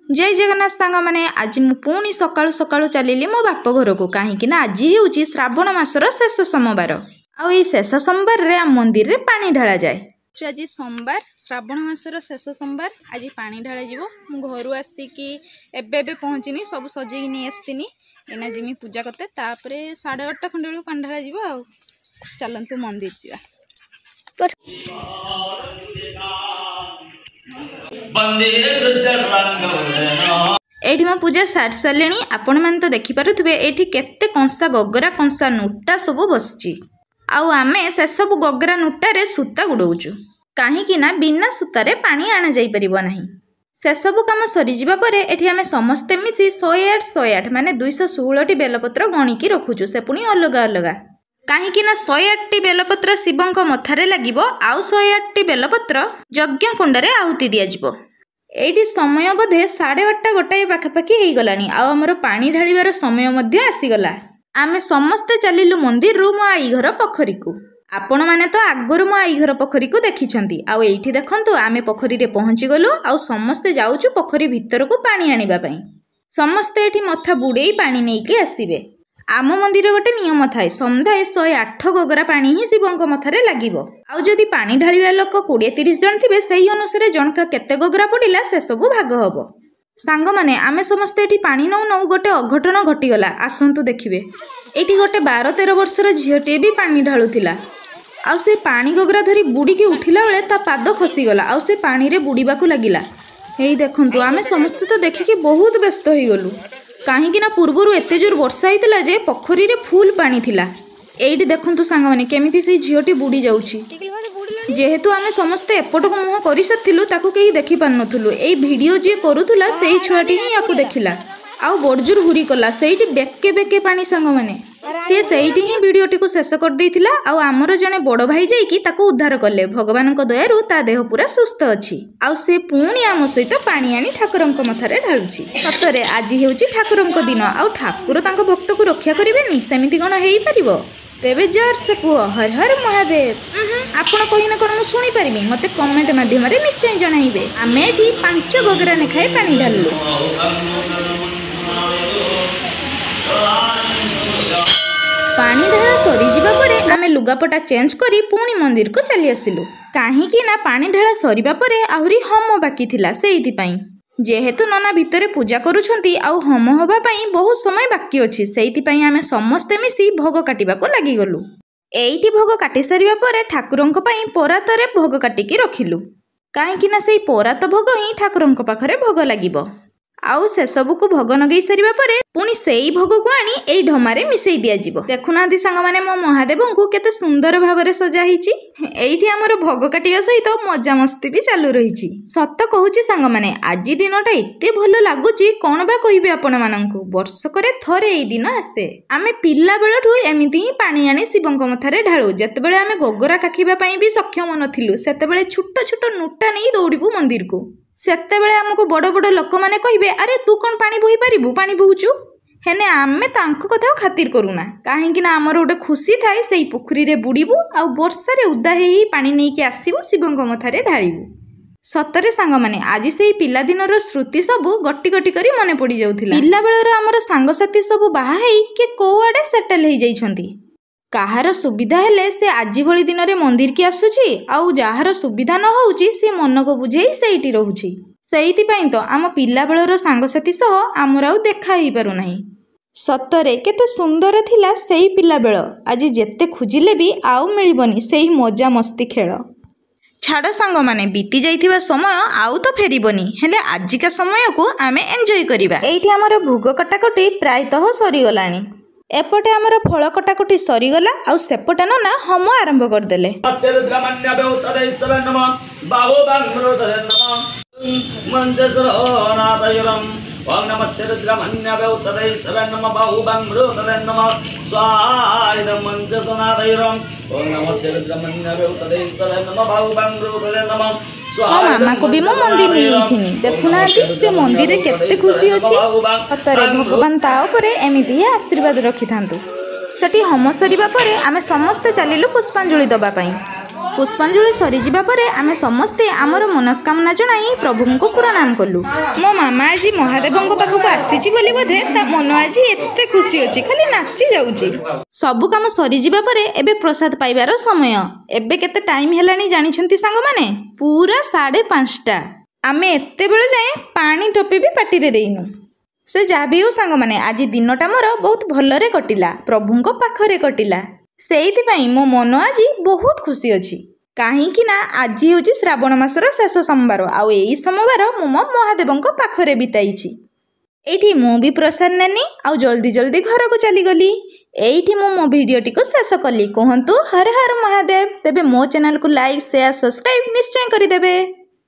ଜୟ ଜଗନ୍ନାଥ ସାଙ୍ଗମାନେ, ଆଜି ମୁଁ ପୁଣି ସକାଳୁ ସକାଳୁ ଚାଲିଲି ମୋ ବାପ ଘରକୁ, କାହିଁକି ନା ଆଜି ହେଉଛି ଶ୍ରାବଣ ମାସର ଶେଷ ସୋମବାର। ଆଉ ଏଇ ଶେଷ ସୋମବାରରେ ଆମ ମନ୍ଦିରରେ ପାଣି ଢଳାଯାଏ। ଆଜି ସୋମବାର, ଶ୍ରାବଣ ମାସର ଶେଷ ସୋମବାର, ଆଜି ପାଣି ଢଳାଯିବ। ମୁଁ ଘରୁ ଆସିକି ଏବେ ଏବେ ପହଞ୍ଚିନି, ସବୁ ସଜେଇକି ନେଇ ଆସିଥିନି। ଏଇନା ଯିମି ପୂଜା କରତେ, ତାପରେ 8:30 ଖଣ୍ଡେ ବେଳକୁ ପାଣି ଢଳାଯିବ। ଆଉ ଚାଲନ୍ତୁ ମନ୍ଦିର ଯିବା। ଏଇଠି ମୁଁ ପୂଜା ସାରି ସାରିଲିଣି। ଆପଣମାନେ ତ ଦେଖିପାରୁଥିବେ ଏଇଠି କେତେ କଂସା ଗଗରା, କଂସା ନୁଟା ସବୁ ବସିଛି। ଆଉ ଆମେ ସେସବୁ ଗଗରା ନୁଟାରେ ସୂତା ଗୁଡ଼ଉଛୁ, କାହିଁକି ନା ବିନା ସୂତାରେ ପାଣି ଆଣାଯାଇପାରିବ ନାହିଁ। ସେସବୁ କାମ ସରିଯିବା ପରେ ଏଠି ଆମେ ସମସ୍ତେ ମିଶି 108 108 ମାନେ 216ଟି ବେଲପତ୍ର ଗଣିକି ରଖୁଛୁ, ସେ ପୁଣି ଅଲଗା ଅଲଗା। କାହିଁକି ନା 108ଟି ବେଲପତ୍ର ଶିବଙ୍କ ମଥାରେ ଲାଗିବ, ଆଉ 108ଟି ବେଲପତ୍ର ଯଜ୍ଞ କୁଣ୍ଡରେ ଆହୁତି ଦିଆଯିବ। ଏଇଠି ସମୟ ବୋଧେ 8:30 ଗୋଟାଏ ପାଖାପାଖି ହେଇଗଲାଣି, ଆଉ ଆମର ପାଣି ଢାଳିବାର ସମୟ ମଧ୍ୟ ଆସିଗଲା। ଆମେ ସମସ୍ତେ ଚାଲିଲୁ ମନ୍ଦିରରୁ ମୋ ଆଈ ଘର ପୋଖରୀକୁ। ଆପଣମାନେ ତ ଆଗରୁ ମୋ ଆଈ ଘର ପୋଖରୀକୁ ଦେଖିଛନ୍ତି। ଆଉ ଏଇଠି ଦେଖନ୍ତୁ, ଆମେ ପୋଖରୀରେ ପହଞ୍ଚିଗଲୁ, ଆଉ ସମସ୍ତେ ଯାଉଛୁ ପୋଖରୀ ଭିତରକୁ ପାଣି ଆଣିବା ପାଇଁ। ସମସ୍ତେ ଏଠି ମଥା ବୁଡ଼େଇ ପାଣି ନେଇକି ଆସିବେ। ଆମ ମନ୍ଦିର ଗୋଟେ ନିୟମ ଥାଏ, ସମୁଦାୟ 108 ଗଗରା ପାଣି ହିଁ ଶିବଙ୍କ ମଥାରେ ଲାଗିବ। ଆଉ ଯଦି ପାଣି ଢାଳିବା ଲୋକ 20-30 ଜଣ ଥିବେ, ସେଇ ଅନୁସାରେ ଜଣକା କେତେ ଗଗରା ପଡ଼ିଲା ସେସବୁ ଭାଗ ହବ। ସାଙ୍ଗମାନେ, ଆମେ ସମସ୍ତେ ଏଠି ପାଣି ନଉ ନଉ ଗୋଟେ ଅଘଟଣ ଘଟିଗଲା, ଆସନ୍ତୁ ଦେଖିବେ। ଏଇଠି ଗୋଟେ 12-13 ବର୍ଷର ଝିଅଟିଏ ବି ପାଣି ଢାଳୁଥିଲା, ଆଉ ସେ ପାଣି ଗଗରା ଧରି ବୁଡ଼ିକି ଉଠିଲା ବେଳେ ତା ପାଦ ଖସିଗଲା, ଆଉ ସେ ପାଣିରେ ବୁଡ଼ିବାକୁ ଲାଗିଲା। ଏଇ ଦେଖନ୍ତୁ, ଆମେ ସମସ୍ତେ ତ ଦେଖିକି ବହୁତ ବ୍ୟସ୍ତ ହେଇଗଲୁ, କାହିଁକି ନା ପୂର୍ବରୁ ଏତେ ଜୋର ବର୍ଷା ହେଇଥିଲା ଯେ ପୋଖରୀରେ ଫୁଲ୍ ପାଣି ଥିଲା। ଏଇଠି ଦେଖନ୍ତୁ ସାଙ୍ଗମାନେ, କେମିତି ସେଇ ଝିଅଟି ବୁଡ଼ି ଯାଉଛି। ଯେହେତୁ ଆମେ ସମସ୍ତେ ଏପଟକୁ ମୁହଁ କରିସାରିଥିଲୁ, ତାକୁ କେହି ଦେଖିପାରୁନଥିଲୁ। ଏଇ ଭିଡ଼ିଓ ଯିଏ କରୁଥିଲା ସେଇ ଛୁଆଟି ହିଁ ୟାକୁ ଦେଖିଲା, ଆଉ ବଡ଼ଜୋର ହୁରି କଲା। ସେଇଠି ବେକେ ବେକେ ପାଣି ସାଙ୍ଗମାନେ। ସିଏ ସେଇଠି ହିଁ ଭିଡ଼ିଓଟିକୁ ଶେଷ କରିଦେଇଥିଲା, ଆଉ ଆମର ଜଣେ ବଡ଼ ଭାଇ ଯାଇକି ତାକୁ ଉଦ୍ଧାର କଲେ। ଭଗବାନଙ୍କ ଦୟାରୁ ତା ଦେହ ପୁରା ସୁସ୍ଥ ଅଛି, ଆଉ ସେ ପୁଣି ଆମ ସହିତ ପାଣି ଆଣି ଠାକୁରଙ୍କ ମଥାରେ ଢାଳୁଛି। ସତରେ ଆଜି ହେଉଛି ଠାକୁରଙ୍କ ଦିନ, ଆଉ ଠାକୁର ତାଙ୍କ ଭକ୍ତକୁ ରକ୍ଷା କରିବେନି, ସେମିତି କ'ଣ ହେଇପାରିବ? ତେବେ ଜୋରସେ କୁହ ହର ହର ମହାଦେବ। ଆପଣ କହିନେ କ'ଣ ମୁଁ ଶୁଣିପାରିବି? ମୋତେ କମେଣ୍ଟ ମାଧ୍ୟମରେ ନିଶ୍ଚୟ ଜଣାଇବେ। ଆମେ ଏଠି 5 ଗଗରା ଲେଖାଏଁ ପାଣି ଢାଳିଲୁ। ପାଣି ଢାଳା ସରିଯିବା ପରେ ଆମେ ଲୁଗାପଟା ଚେଞ୍ଜ କରି ପୁଣି ମନ୍ଦିରକୁ ଚାଲି ଆସିଲୁ, କାହିଁକି ନା ପାଣି ଢାଳା ସରିବା ପରେ ଆହୁରି ହୋମ ବାକି ଥିଲା। ସେଇଥିପାଇଁ ଯେହେତୁ ନନା ଭିତରେ ପୂଜା କରୁଛନ୍ତି ଆଉ ହୋମ ହେବା ପାଇଁ ବହୁତ ସମୟ ବାକି ଅଛି, ସେଇଥିପାଇଁ ଆମେ ସମସ୍ତେ ମିଶି ଭୋଗ କାଟିବାକୁ ଲାଗିଗଲୁ। ଏଇଠି ଭୋଗ କାଟି ସାରିବା ପରେ ଠାକୁରଙ୍କ ପାଇଁ ପରାତରେ ଭୋଗ କାଟିକି ରଖିଲୁ, କାହିଁକି ନା ସେଇ ପରାତ ଭୋଗ ହିଁ ଠାକୁରଙ୍କ ପାଖରେ ଭୋଗ ଲାଗିବ। ଆଉ ସେସବୁକୁ ଭୋଗ ଲଗେଇ ସାରିବା ପରେ ପୁଣି ସେଇ ଭୋଗକୁ ଆଣି ଏଇ ଢମାରେ ମିଶେଇ ଦିଆଯିବ। ଦେଖୁନାହାନ୍ତି ସାଙ୍ଗମାନେ, ମୋ ମହାଦେବଙ୍କୁ କେତେ ସୁନ୍ଦର ଭାବରେ ସଜା ହେଇଛି। ଏଇଠି ଆମର ଭୋଗ କାଟିବା ସହିତ ମଜାମସ୍ତି ବି ଚାଲୁ ରହିଛି। ସତ କହୁଛି ସାଙ୍ଗମାନେ, ଆଜି ଦିନଟା ଏତେ ଭଲ ଲାଗୁଛି କ'ଣ ବା କହିବି ଆପଣମାନଙ୍କୁ। ବର୍ଷକରେ ଥରେ ଏଇ ଦିନ ଆସେ। ଆମେ ପିଲାବେଳଠୁ ଏମିତି ହିଁ ପାଣି ଆଣି ଶିବଙ୍କ ମଥାରେ ଢାଳୁ। ଯେତେବେଳେ ଆମେ ଗଗରା କାଖିବା ପାଇଁ ବି ସକ୍ଷମ ନଥିଲୁ, ସେତେବେଳେ ଛୋଟ ଛୋଟ ନୁଟା ନେଇ ଦୌଡ଼ିବୁ ମନ୍ଦିରକୁ। ସେତେବେଳେ ଆମକୁ ବଡ଼ ବଡ଼ ଲୋକମାନେ କହିବେ, ଆରେ ତୁ କ'ଣ ପାଣି ବୋହି ପାରିବୁ, ପାଣି ବୋହୁଛୁ? ହେନେ ଆମେ ତାଙ୍କ କଥାକୁ ଖାତିର କରୁନା, କାହିଁକି ନା ଆମର ଗୋଟେ ଖୁସି ଥାଏ, ସେଇ ପୋଖରୀରେ ବୁଡ଼ିବୁ ଆଉ ବର୍ଷାରେ ଓଦା ହେଇ ହେଇ ପାଣି ନେଇକି ଆସିବୁ, ଶିବଙ୍କ ମଥାରେ ଢାଳିବୁ। ସତରେ ସାଙ୍ଗମାନେ, ଆଜି ସେଇ ପିଲାଦିନର ସ୍ମୃତି ସବୁ ଗୋଟି ଗୋଟି କରି ମନେ ପଡ଼ିଯାଉଥିଲା। ପିଲାବେଳର ଆମର ସାଙ୍ଗସାଥି ସବୁ ବାହା ହେଇ କିଏ କୋଉଆଡ଼େ ସେଟେଲ୍ ହେଇଯାଇଛନ୍ତି। କାହାର ସୁବିଧା ହେଲେ ସେ ଆଜି ଭଳି ଦିନରେ ମନ୍ଦିରକି ଆସୁଛି, ଆଉ ଯାହାର ସୁବିଧା ନ ହେଉଛି ସେ ମନକୁ ବୁଝେଇ ସେଇଠି ରହୁଛି। ସେଇଥିପାଇଁ ତ ଆମ ପିଲାବେଳର ସାଙ୍ଗସାଥି ସହ ଆମର ଆଉ ଦେଖା ହେଇପାରୁନାହିଁ। ସତରେ କେତେ ସୁନ୍ଦର ଥିଲା ସେଇ ପିଲାବେଳ। ଆଜି ଯେତେ ଖୋଜିଲେ ବି ଆଉ ମିଳିବନି ସେଇ ମଜାମସ୍ତି ଖେଳ। ଛାଡ଼ ସାଙ୍ଗମାନେ, ବିତି ଯାଇଥିବା ସମୟ ଆଉ ତ ଫେରିବନି, ହେଲେ ଆଜିକା ସମୟକୁ ଆମେ ଏନ୍ଜୟ କରିବା। ଏଇଠି ଆମର ଭୋଗ କଟାକଟି ପ୍ରାୟତଃ ସରିଗଲାଣି। ଏପଟେ ଆମର ଫଳ କଟାକଟି ସରିଗଲା, ଆଉ ସେପଟେ ନନା ହୋମ ଆରମ୍ଭ କରିଦେଲେ। ମୋ ମାମାକୁ ବି ମୁଁ ମନ୍ଦିର ନେଇଯାଇଥିନି। ଦେଖୁନାହାନ୍ତି ସେ ମନ୍ଦିରରେ କେତେ ଖୁସି ଅଛି। ସତରେ ଭଗବାନ ତା ଉପରେ ଏମିତି ହିଁ ଆଶୀର୍ବାଦ ରଖିଥାନ୍ତୁ। ସେଠି ହୋମ ସରିବା ପରେ ଆମେ ସମସ୍ତେ ଚାଲିଲୁ ପୁଷ୍ପାଞ୍ଜଳି ଦେବା ପାଇଁ। ପୁଷ୍ପାଞ୍ଜଳି ସରିଯିବା ପରେ ଆମେ ସମସ୍ତେ ଆମର ମନସ୍କାମନା ଜଣାଇ ପ୍ରଭୁଙ୍କୁ ପ୍ରଣାମ କଲୁ। ମୋ ମାମା ଆଜି ମହାଦେବଙ୍କ ପାଖକୁ ଆସିଛି ବୋଲି ବୋଧେ ତା ମନ ଆଜି ଏତେ ଖୁସି ଅଛି, ଖାଲି ନାଚି ଯାଉଛି। ସବୁ କାମ ସରିଯିବା ପରେ ଏବେ ପ୍ରସାଦ ପାଇବାର ସମୟ। ଏବେ କେତେ ଟାଇମ୍ ହେଲାଣି ଜାଣିଛନ୍ତି ସାଙ୍ଗମାନେ? ପୁରା 5:30। ଆମେ ଏତେବେଳ ଯାଏଁ ପାଣି ଟୋପି ବି ପାଟିରେ ଦେଇନୁ। ସେ ଯାହା ବି ହେଉ ସାଙ୍ଗମାନେ, ଆଜି ଦିନଟା ମୋର ବହୁତ ଭଲରେ କଟିଲା, ପ୍ରଭୁଙ୍କ ପାଖରେ କଟିଲା। ସେଇଥିପାଇଁ ମୋ ମନ ଆଜି ବହୁତ ଖୁସି ଅଛି, କାହିଁକି ନା ଆଜି ହେଉଛି ଶ୍ରାବଣ ମାସର ଶେଷ ସୋମବାର, ଆଉ ଏଇ ସୋମବାର ମୁଁ ମୋ ମହାଦେବଙ୍କ ପାଖରେ ବିତାଇଛି। ଏଇଠି ମୁଁ ବି ପ୍ରସାଦ ନେନି ଆଉ ଜଲ୍ଦି ଜଲ୍ଦି ଘରକୁ ଚାଲିଗଲି। ଏଇଠି ମୁଁ ମୋ ଭିଡ଼ିଓଟିକୁ ଶେଷ କଲି। କୁହନ୍ତୁ ହର ହର ମହାଦେବ। ତେବେ ମୋ ଚ୍ୟାନେଲକୁ ଲାଇକ୍, ସେୟାର, ସବସ୍କ୍ରାଇବ୍ ନିଶ୍ଚୟ କରିଦେବେ।